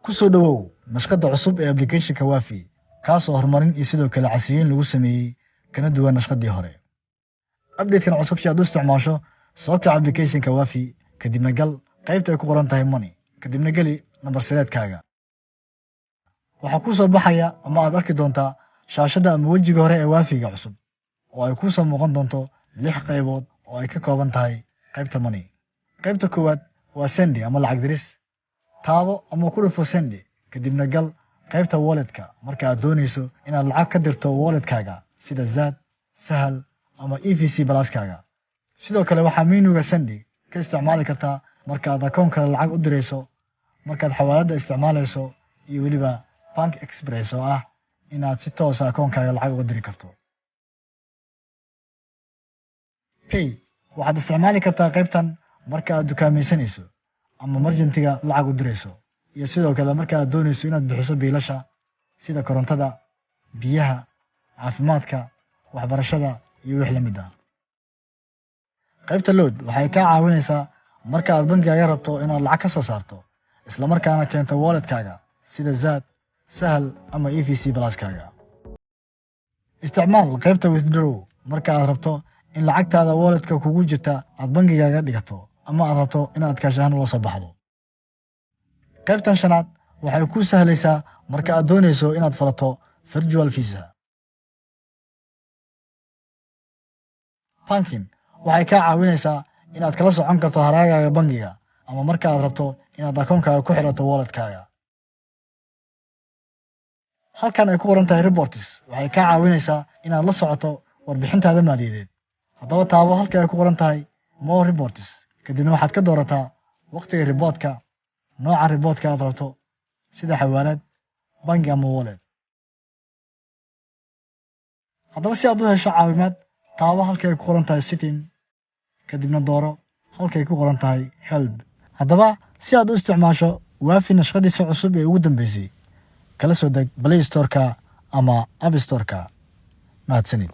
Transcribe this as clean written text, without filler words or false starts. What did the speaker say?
Ku soo dhowow nashqadda cusub ee applicationka Waafi, kaasoo horumarin iyo sidoo kale casriyeyn lagu sameeyey, kana duwan nashqaddii hore. Updatekan cusub si aad u isticmaasho, soo kac applicationka Waafi, kadibna gal qaybta ay ku qoran tahay Money, kadibna geli nambar sireedkaaga. Waxaa kuu soo baxaya ama aad arki doontaa shaashadda ama wejiga hore ee Waafiga cusub, oo ay kuu soo muuqan doonto lix qaybood oo ay ka kooban tahay qaybta Money. Qaybta koowaad waa Send ama lacag diris. Taabo ama ku dhufo Send, kadibna gal qaybta walletka marka aad doonayso inaad lacag ka dirto walletkaaga sida Zaad, Sahal ama EVC Pluskaaga. Sidoo kale waxaa menuga Send ka isticmaali kartaa marka aad akoon kale lacag u dirayso, markaad xawaaladda isticmaalayso iyo weliba Bank Express, oo ah inaad si toosa akoonkaaga lacag uga diri karto. Pay waxaad isticmaali kartaa qaybtan marka aad dukaamaysanayso ama merchantiga lacag u dirayso, iyo sidoo kale marka aad doonayso inaad bixiso biilasha sida korontada, biyaha, caafimaadka, waxbarashada iyo wix la mid ah. Qaybta Load waxay kaa caawinaysaa marka aad bangigaaga rabto inaad lacag ka soo saarto, isla markaana keento walletkaaga sida Zaad, Sahal ama EVC Pluskaaga. Isticmaal qaybta Withdraw marka aad rabto in lacagtaada walletka kugu jirta aad bangigaaga dhigato ama aad rabto inaad cash ahaan ula soo baxdo. Qaybtan shanaad waxay kuu sahlaysaa marka aad doonayso inaad furato virtual Visa. Banking waxay kaa caawinaysaa inaad kala socon karto haraagaaga bangiga ama marka aad rabto inaad akoonkaaga ku xidhato walletkaaga. Halkan ay ku qoran tahay Reports waxay kaa caawinaysaa inaad la socoto warbixintaada maaliyadeed. Haddaba taabo halka ay ku qoran tahay More Reports, kadibna waxaad ka doorataa waqtiga reportka, nooca reportka aad rabto sida xawaalad, bangi ama wallet. Haddaba si aad u hesho caawimaad, taabo halka ay ku qoran tahay Setting, kadibna dooro halkay ku qoran tahay Help. Haddaba si aad u isticmaasho Waafi nashqadiisa cusub ee ugu dambeysay, kala soo deg Play Storeka ama App Storeka. Mahadsanid.